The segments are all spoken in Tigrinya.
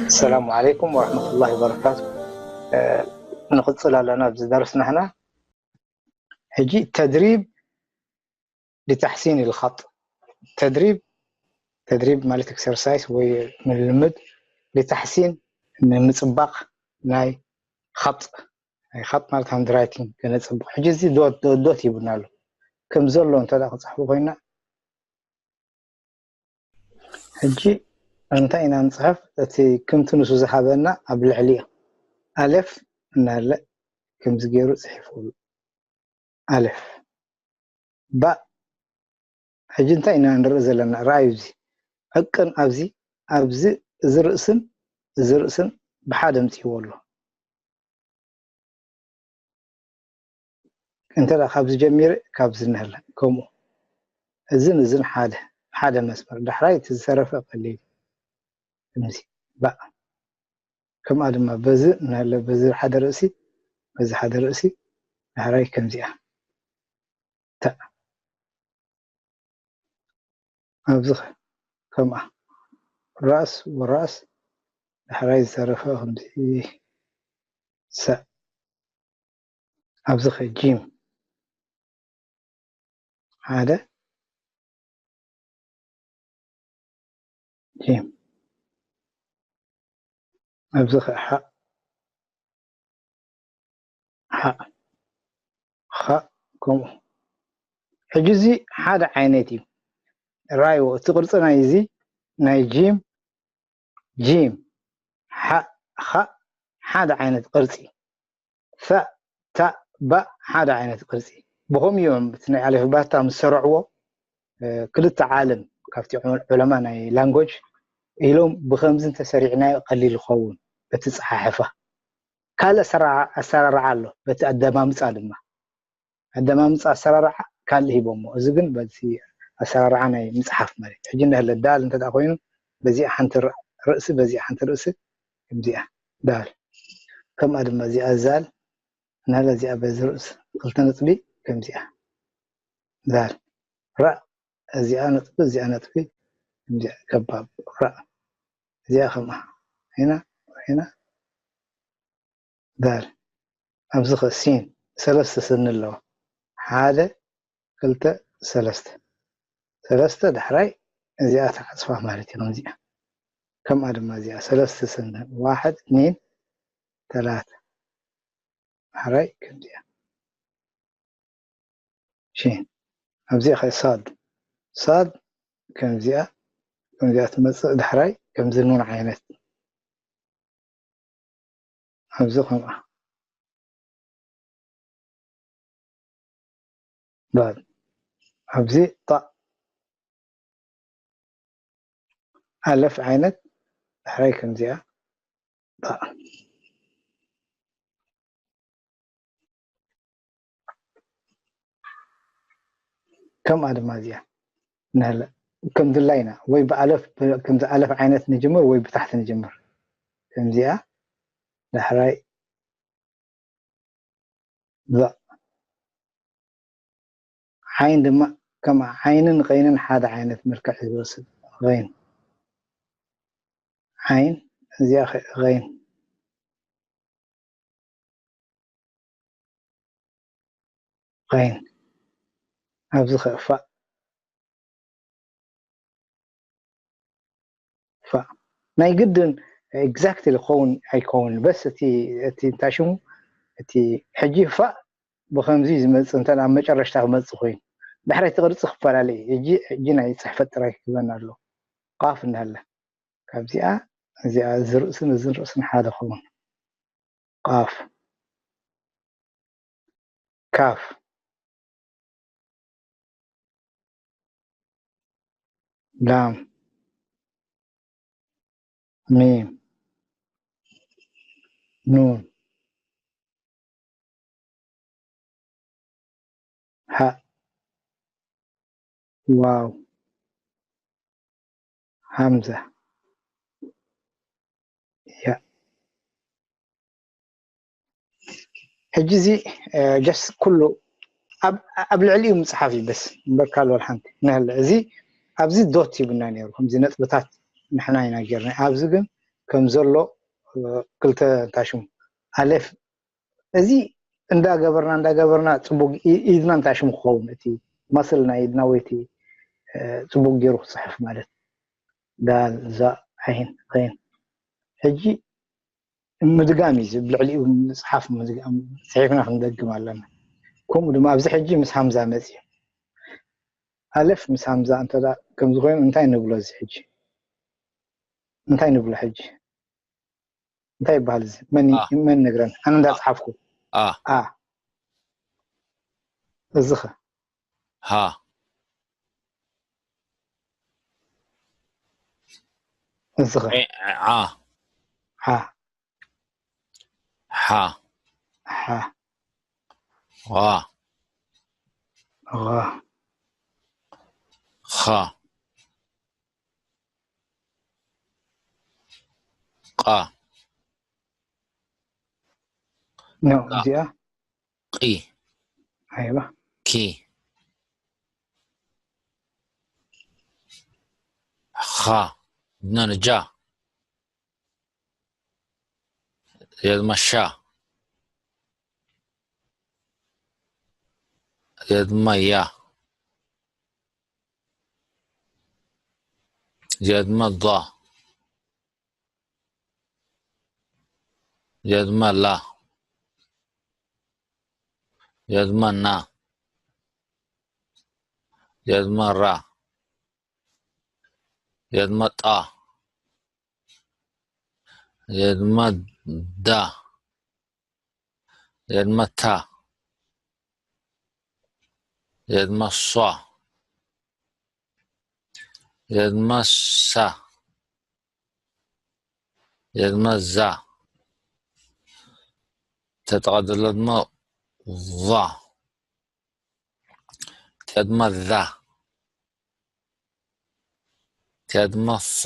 السلام عليكم ورحمة الله وبركاته. ንቕፅል ኣለና ኣብዚ ደርስና ሕና። ሕጂ ተድሪብ لتحسين الخط. ተድሪብ ተድሪብ ማለት ኤክሰርሳይስ ወይ ምልምድ፣ لتحسين ንምፅባቕ ናይ ኻጥ ናይ ኻጥ ማለት ሃንድራይቲንግ ከነፅብቕ። ሕጂ እዚ ዶት ዶት ዶት ይብልና ኣሎ። ከም ዘሎ እንተ ክፅሕፉ ኮይና ሕጂ እንታይ ኢና ንፅሕፍ? እቲ ክምቲ ንሱ ዝሃበና ኣብ ልዕሊ ኣለፍ እናለ ከምዚ ገይሩ ፅሒፉሉ። ኣለፍ ባእ። ሕጂ እንታይ ኢና ንርኢ ዘለና? ረኣዩ፣ እዚ ዕቅን ኣብዚ ኣብዚ እዚ ርእስን እዚ ርእስን ብሓደ ኣምፅእዎ ኣሎ። እንተ ደኣ ካብዚ ጀሚረ ካብዚ ንህለ ከምኡ እዝን እዝን ሓደ ሓደ መስመር፣ ዳሕራይ እቲ ዝተረፈ ቀሊል ከምዚ ባእ። ከምኣ ድማ በዚ ንህለ በዚ ሓደ ርእሲ በዚ ሓደ ርእሲ ዳሕራይ ከምዚኣ ተ ኣብዚ ከምኣ ራእስ ወራእስ ዳሕራይ ዝተረፈ ከምዚ ሰ ኣብዚ ኸ ጂም ሓደ ጂም ኣብዚ ኸ ሓ ሓ ኸ ከምኡ። ሕጂ እዚ ሓደ ዓይነት እዩ። ራይዎ እቲ ቅርፂ ናይ እዚ ናይ ጂም ጂም ሓ ኸ ሓደ ዓይነት ቅርፂ ፈ ታ ባ ሓደ ዓይነት ቅርፂ። ብኸምኡ እዮም እቲ ናይ ኣለፍባታ ምስ ሰርዕዎ ክልተ ዓለም ካብቲ ዑለማ ናይ ላንጎጅ ኢሎም ብኸምዚ እንተሰሪዕናዮ ቀሊል ይኸውን እቲ ፀሓሕፋ። ካልእ ኣሰራርዓ ኣሎ በቲ ኣደማምፃ ድማ ኣደማምፃ ኣሰራርዓ ካልእ ሂቦሞ። እዚ ግን በቲ ኣሰራርዓ ናይ ምፅሓፍ ማለት ሕጂ እንዳለ ዳል እንተ ኮይኑ በዚኣ ሓንቲ ርእሲ በዚኣ ሓንቲ ርእሲ ከምዚኣ ዳል ከምኣ ድማ እዚኣ ዛል ናለ እዚኣ በዚ ርእሲ ክልተ ነጥቢ ከምዚኣ ዛል ራእ እዚኣ ነጥቢ እዚኣ ነጥቢ ከምዚኣ ከባብ ራእ እዚኣ ከምኣ ሄና ሄና ዳል ኣብዚ ኸ ሲን ሰለስተ ስኒ ኣለዋ ሓደ ክልተ ሰለስተ ሰለስተ ዳሕራይ እዚኣ ተዓፅፋ ማለት እዩ ከምዚኣ ከምኣ ድማ እዚኣ ሰለስተ ስኒ ዋሕድ እትኒን ተላተ ዳሕራይ ከምዚኣ ሺን ኣብዚኣ ኸ ሳድ ሳድ ከምዚኣ ከምዚኣ ትመፅእ ዳሕራይ ከምዚ ኑን ዓይነት ኣብዚ ከምኣ ባል ኣብዚ ጣእ ኣለፍ ዓይነት ዳሕራይ ከምዚኣ ጣእ ከምኣ ድማ እዚኣ ንህለ ከም ድላይና ወይ ብኣለፍ ከምዚ ኣለፍ ዓይነት ንጅምር ወይ ብታሕቲ ንጅምር ከምዚኣ ዳሕራይ ዛእ ዓይን ድማ ከም ዓይንን ቐይንን ሓደ ዓይነት መልክዕ ዝወስድ ቐይን ዓይን እዚኣ ቐይን ቐይን ኣብዚ ኸእፋእ ፋእ ናይ ግድን ኤግዛክትሊ ክኸውን ኣይከውን በስ እቲ እቲ እንታይ ሽሙ እቲ ሕጂ ፋእ ብከምዚ ዝመፅእ እንተ ኣብ መጨረሽታ ክመፅእ ኮይኑ ድሕሪ እቲ ቅርፂ ክፈላለ እዩ ሕጂ ሕጂ ናይ ፅሕፈት ጥራይ ክህበና ኣሎ ቃፍ እናሃለ ካብዚኣ እዚኣ እዚ ርእስን እዝን ርእስን ሓደ ክኸውን ቃፍ ካፍ ላም ሚም ኑን ሃእ ዋው ሃምዛ ያ ሕጂ እዚ ጀስት ኩሉ ኣብ ኣብ ልዕሊኡ ምፅሓፍ እዩ በስ እምበር ካልእ ሓንቲ ንህለ። እዚ ኣብዚ ዶት ሂቡና ነይሩ፣ ከምዚ ነጥብታት ንሕና ኢና ጌርና። ኣብዚ ግን ከም ዘሎ ክልተ እንታይ ሽሙ ኣሌፍ፣ እዚ እንዳገበርና እንዳገበርና ፅቡቅ ኢድና እንታይ ሽሙ ክኸውን፣ እቲ ማስል ናይ ኢድና ወይ እቲ ፅቡቅ ገይሩ ክፅሕፍ ማለት። ዳል ዛ ዓይን ኸይን ሕጂ ምድጋም እዩ፣ ብልዕሊኡ ምፅሓፍ ምድጋም፣ ፅሒፍና ክንደግም ኣለና። ከምኡ ድማ ኣብዚ ሕጂ ምስ ሃምዛ መፅዩ፣ ኣለፍ ምስ ሃምዛ እንተ ከምዚ ኮይኑ እንታይ ንብሎ? እዚ ሕጂ እንታይ ንብሎ? ሕጂ እንታይ ይበሃል? እዚ መን መን ነግረን? ኣነ እንዳፅሓፍኩ። ኣ ኣ እዚኸ ሃ እዚኸ ዓ ሓ ሓ ሓ ዋ ዋ ኻ ቃ ኖ እዚኣ ቂ ኣይዋ ኪ ኻ ነንጃ የድማ ሻ የድማ ያ የድማ ዳ የድማ ላ የድማ ና የድማ ራ የድማ ጣ የድማ ዳ የድማ ታ የድማ ሷ የድማ ሳ የድማ ዛ ተጠቐድሎ ድማ ዛ የድማ ዛ የድማ ሳ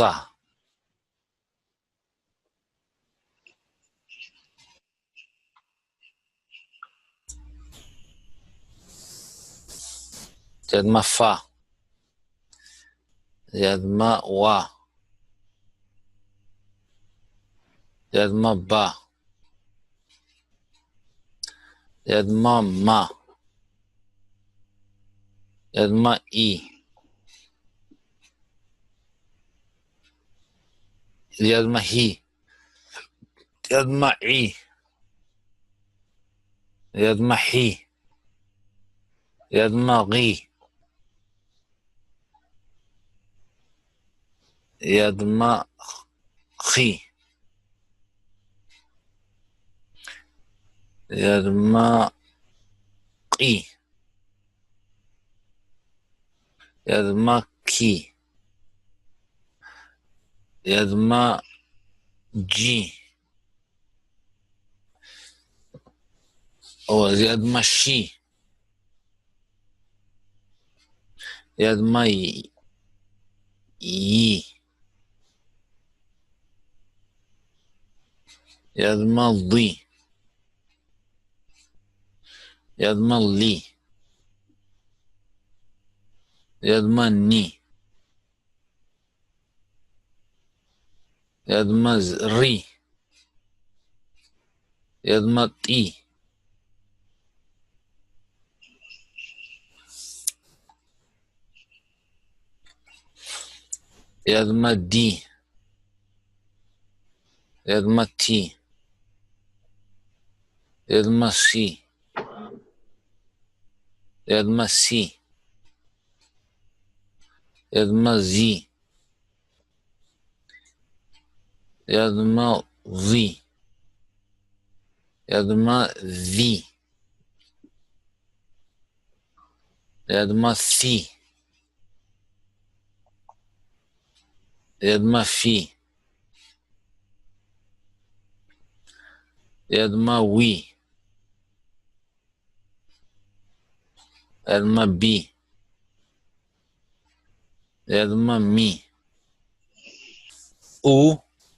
የድማ ፋ የድማ ዋ የድማ ባ የድማ ማ የድማ ኢ የድማ ሂ የድማ ዒ የድማ ሒ የድማ ቒ የድማ ኺ የድማ ቒ የድማ ኪ የድማ ጂ እዚኣ ድማ ሺ እዚኣ ድማ ይ እዚኣ ድማ ሊ እዚኣ ድማ ሊ እዚኣ ድማ ኒ እዚኣ ድማ ሪ እዚኣ ድማ ጢ እዚኣ ድማ ዲ እዚኣ ድማ ቲ እዚኣ ድማ ሲ እዚኣ ድማ ሲ እዚኣ ድማ ዚ እዚኣ ድማ ዚ እዚኣ ድማ ዚ እዚኣ ድማ ሲ እዚኣ ድማ ፊ እዚኣ ድማ ዊ እዚኣ ድማ ቢ እዚኣ ድማ ሚ ኡ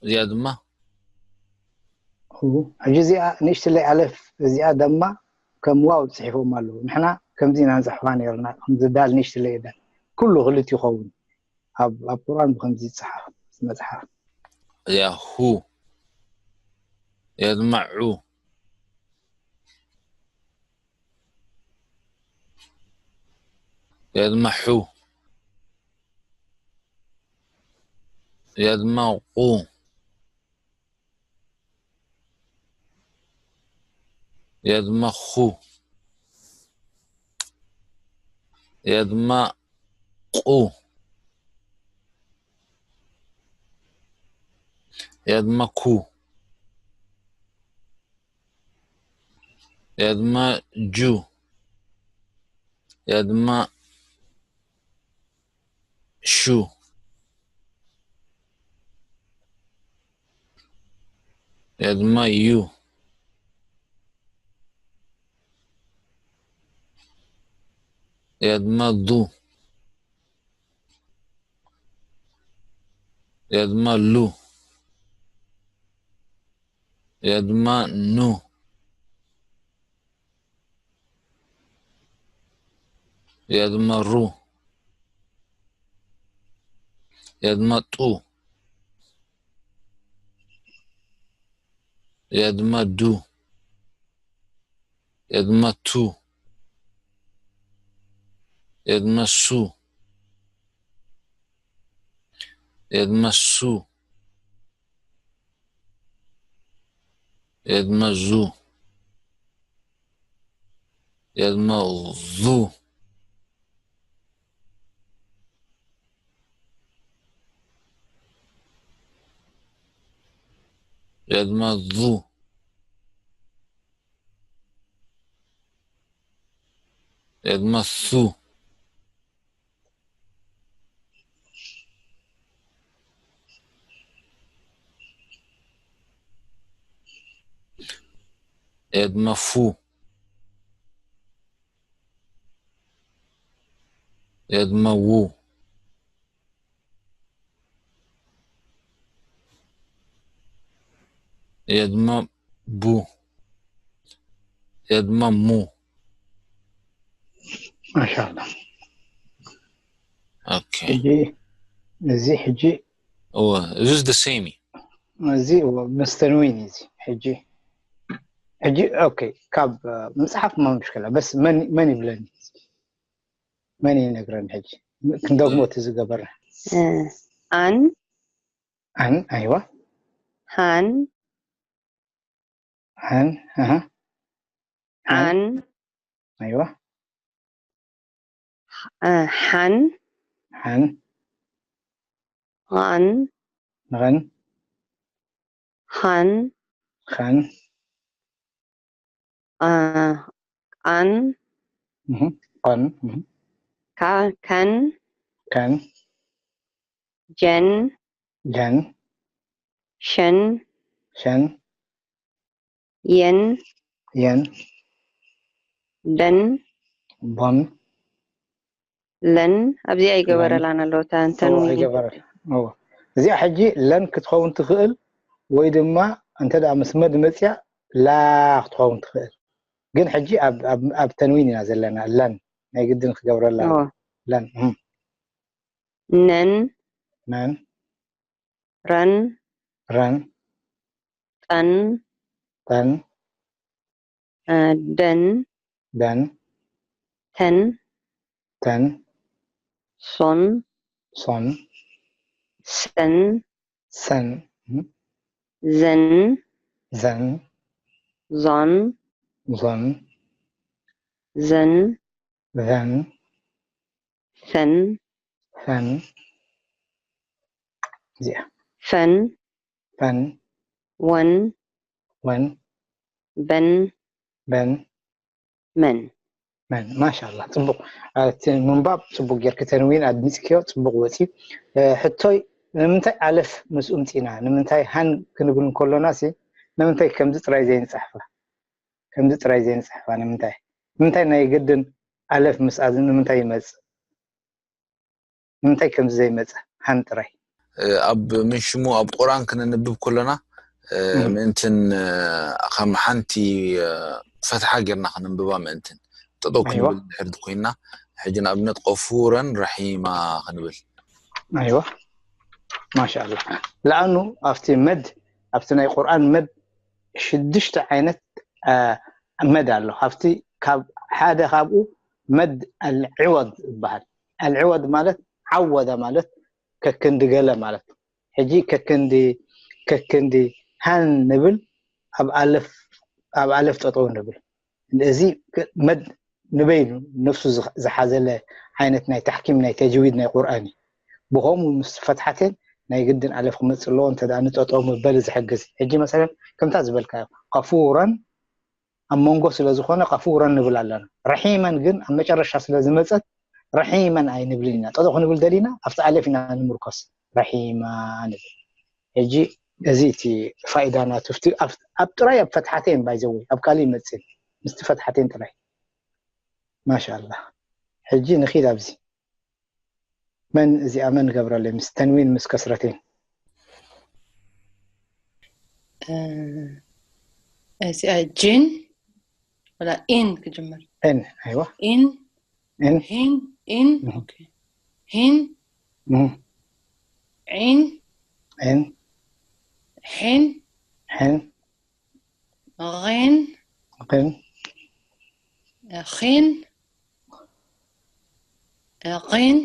እዚኣ ድማ ሕጂ እዚኣ ንእሽትለይ ኣለፍ እዚኣ ደማ ከም ዋው ፅሒፎም ኣለዉ ንሕና ከምዚ ኢና ንፅሕፋ ነርና። ከምዚ ዳል ንእሽትለይ ዳል ኩሉ ክልት ይኸውን። ኣብ ኣብ ቁርኣን ብከምዚ ይፅሓፍ መፅሓፍ። ያሁ የድማ ዑ የድማ ሑ የድማ ቁ የድማ ኹ የድማ ቁ የድማ ኩ የድማ ጁ የድማ ሹ የድማ ዩ የድማ ዱ የድማ ሉ የድማ ኑ የድማ ሩ የድማ ጡ የድማ ዱ የድማ ቱ የድማ ሱ የድማ ሱ የድማ ዙ የድማ ዙ የድማ ዙ የድማ ሱ የድማ ፉ የድማ ዉ የድማ ቡ የድማ ሙ ማሻላ ኦኬ ሕጂ እዚ ሕጂ እወ እዚስ the same እዩ እዚ እወ ምስ ተንዊን እዩ እዚ ሕጂ ሕጂ ኦኬ ካብ መፅሓፍ ማ ምሽክላ በስ መን መን ይብለኒ መን ይነግረኒ ሕጂ ክንደግሞ እቲ ዝገበረ ኣን ኣን ኣይዋ ሃን ሃን ኣሃ ዓን ኣይዋ ሓን ሓን ቓን ንቐን ኻን ኻን ቃን እህ፣ ቐን እህ፣ ካ- ከን ከን ጀን ጀን ሸን ሸን የን የን ደን ቦን ለን ኣብዚኣ ይገበረላን ኣለዎ እታ እንተን እዚኣ ሕጂ ለን ክትኸውን ትኽእል ወይ ድማ እንተ ደኣ ምስ መድ መፅያ ላ ክትኸውን ትኽእል ግን ሕጂ ኣብ- ኣብ- ኣብ ተንዊን ኢና ዘለና ለን ናይ ግድን ክገብረላ እዎ። ለን እም። ነን ነን ረን ረን ጠን ጠን እ፣ ደን ደን ተን ተን ሶን ሶን ሰን ሰን እም። ዘን ዘን ዞን ዞን ዘን ዘን ፈን ፈን እዚኣ ፈን ፈን ወን ወን በን በን መን መን ማሻላ ፅቡቅ እቲ ምንባብ ፅቡቅ ጌርኪ ተንዊን ኣድሚፅክዮ ፅቡቅ ወፂ ሕቶይ ንምንታይ ኣለፍ ምስ እምፂና ንምንታይ ሃን ክንብል እንከሎና ሲ ንምንታይ ከምዚ ጥራይ ዘይንፅሕፋ ከምዚ ጥራይ ዘይንፅሕፋ ንምንታይ ንምንታይ ናይ ግድን ኣለፍ ምስ ኣዝ ንምንታይ ይመፅእ ንምንታይ ከምዚ ዘይመፀ ሃን ጥራይ ኣብ ምንሽሙ ኣብ ቁርኣን ክነንብብ ከለና ምእንትን ከም ሓንቲ ፈትሓ ጌርና ክነንብባ ምእንትን ጠጠው ኣይዋ። ክንብል ድሕር ኮይና፣ ሕጂ ንኣብነት ቀፉረን ረሒማ ክንብል። ኣይዋ ማሻኣላ። ለኣኑ ኣብቲ መድ ኣብቲ ናይ ቁርኣን መድ ሽዱሽተ ዓይነት መድ ኣሎ። ካብቲ ካብ ሓደ ካብኡ መድ ኣልዕወድ ይበሃል። ኣልዕወድ ማለት ዓወደ ማለት ከክንዲ ገለ ማለት። ሕጂ ከክንዲ ከክንዲ ሃን ንብል፣ ኣብ ኣለፍ ኣብ ኣለፍ ጠጠው ንብል። እዚ መድ ንበይኑ ነፍሱ ዝሓዘለ ዓይነት ናይ ታሕኪም ናይ ተጅዊድ ናይ ቁርኣን እዩ። ብኸምኡ ምስ ፈትሓቴን ናይ ግድን ኣለፍ ክመፅእ ኣለዎ። እንተ ንጠጠው ምበል ዝሕግዝ። ሕጂ መሰለን ከምታ ዝበልካዮ ቀፉረን ኣብ መንጎ ስለ ዝኾነ ቀፉረን ንብል ኣለና። ረሒመን ግን ኣብ መጨረሻ ስለ ዝመፀት ረሒመን ኣይንብልን ኢና። ጠጠው ክንብል ደሊና ኣብቲ ኣለፍ ኢና ንምርኮስ። ረሒማ ንብል። ሕጂ እዚ እቲ ፋይዳ ናቱ። ኣብ ጥራይ ኣብ ፈትሓቴን ባይዘወይ ኣብ ካልእ ይመፅእ ምስቲ ፈትሓቴን ጥራይ። ማሻላ። ሕጂ ንኺድ ኣብዚ መን እዚኣ መን ገብረለይ ምስ ተንዊን ምስ ከስረቴን እዚኣ ጂን ወላ ኢን ክጅምር ን ኣይዋ ኢን ን ሂን ኢን ኦኬ ሂን ዒን ን ሒን ሕን ቒን ን ኺን ቒን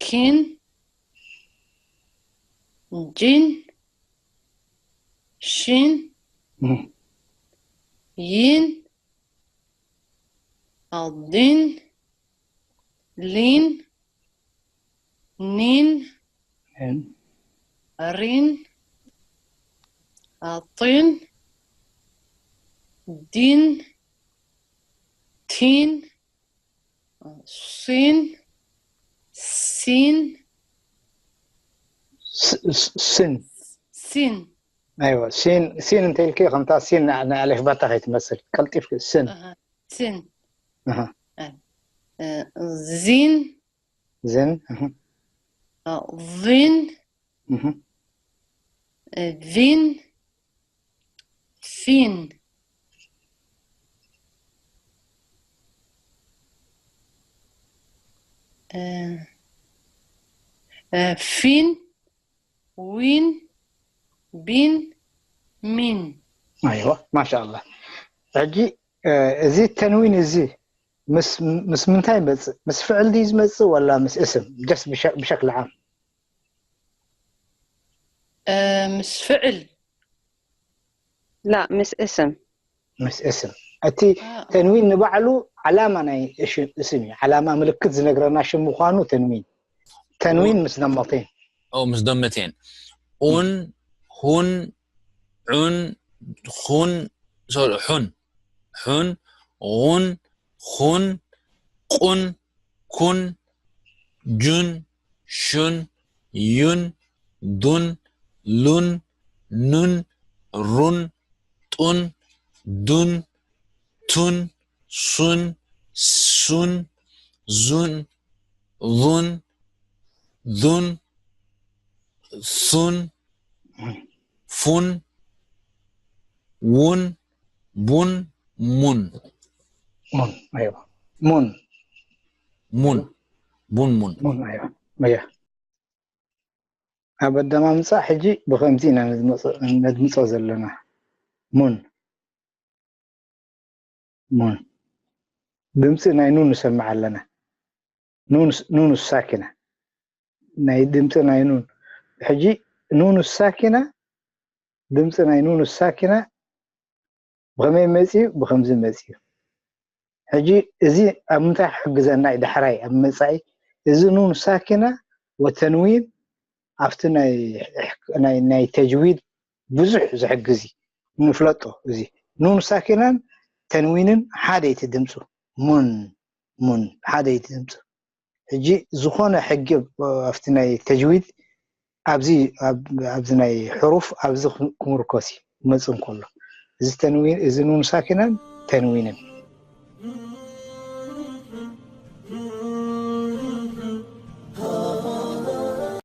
ኪን ጂን ሺን ዪን ዲን ሊን ኒን ሪን ጢን ዲን ቲን ሲን ሲን ስን ሲን ኣይዋ ሲን ሲን እንተኢልኪ ከምታ ሲን ናይ ኣሌፍ ባታ ከይትመስል ቀልጢፍኪ ስን ሲን ኣሃ። ዚን ዝን ኣሃ። ዚን እህ። ቪን ፊን ፊን ዊን ቢን ሚን ኣይዋ ማሻኣላ። ሕጂ እዚ ተንዊን እዚ ምስ ምስ ምንታይ ይመፅእ? ምስ ፍዕል ድዩ ዝመፅእ ወላ ምስ እስም? ጀስ ብሸክል ዓም ምስ ፍዕል ላ ምስ እስም ምስ እስም። እቲ ተንዊን ንባዕሉ ዓላማ ናይ እስም እዩ። ዓላማ ምልክት ዝነግረና ሽም ምዃኑ ተንዊን ተንዊን ምስ ደመቴን ኦ ምስ ደመቴን ኡን ሁን ዑን ኹን ሶሪ ሑን ሑን ን ኹን ኹን ቁን ኩን ጁን ሹን ዩን ዱን ሉን ኑን ሩን ጡን ዱን ቱን ሱን ሱን ዙን ዙን ዙን ሱን ፉን ውን ቡን ሙን ሙን ኣይዋ ሙን ሙን ቡን ሙን ሙን ኣይዋ መያ ኣብ ኣደማምፃ ሕጂ ብከምዚ ኢና ነድምፆ ዘለና ሙን ን ድምፂ ናይ ኑን ንሰምዕ ኣለና ኑን ሳኪና ናይ ድምፂ ናይ ኑን ሕጂ ኑን ሳኪና ድምፂ ናይ ኑን ሳኪና ብከመይ መፅዩ ብከምዚ መፅዩ ሕጂ እዚ ኣብ ምንታይ ክሕግዘና እዩ ዳሕራይ ኣብ መፃኢ እዚ ኑን ሳኪና ወተንዊን ኣብቲ ናይ ተጅዊድ ብዙሕ ዝሕግዝ እዩ ንፍለጦ እዚ ኑን ሳኪናን ተንዊንን ሓደ እቲ ድምፁ ሙን ሙን ሓደ እቲ ድምፁ ሕጂ ዝኾነ ሕጊ ኣብቲ ናይ ተጅዊድ ኣብዚ ኣብዚ ናይ ሕሩፍ ኣብዚ ክምርኮስ እዩ ክመፅእ እንከሎ እዚ ተንዊን እዚ ኑን ሳኪናን ተንዊንን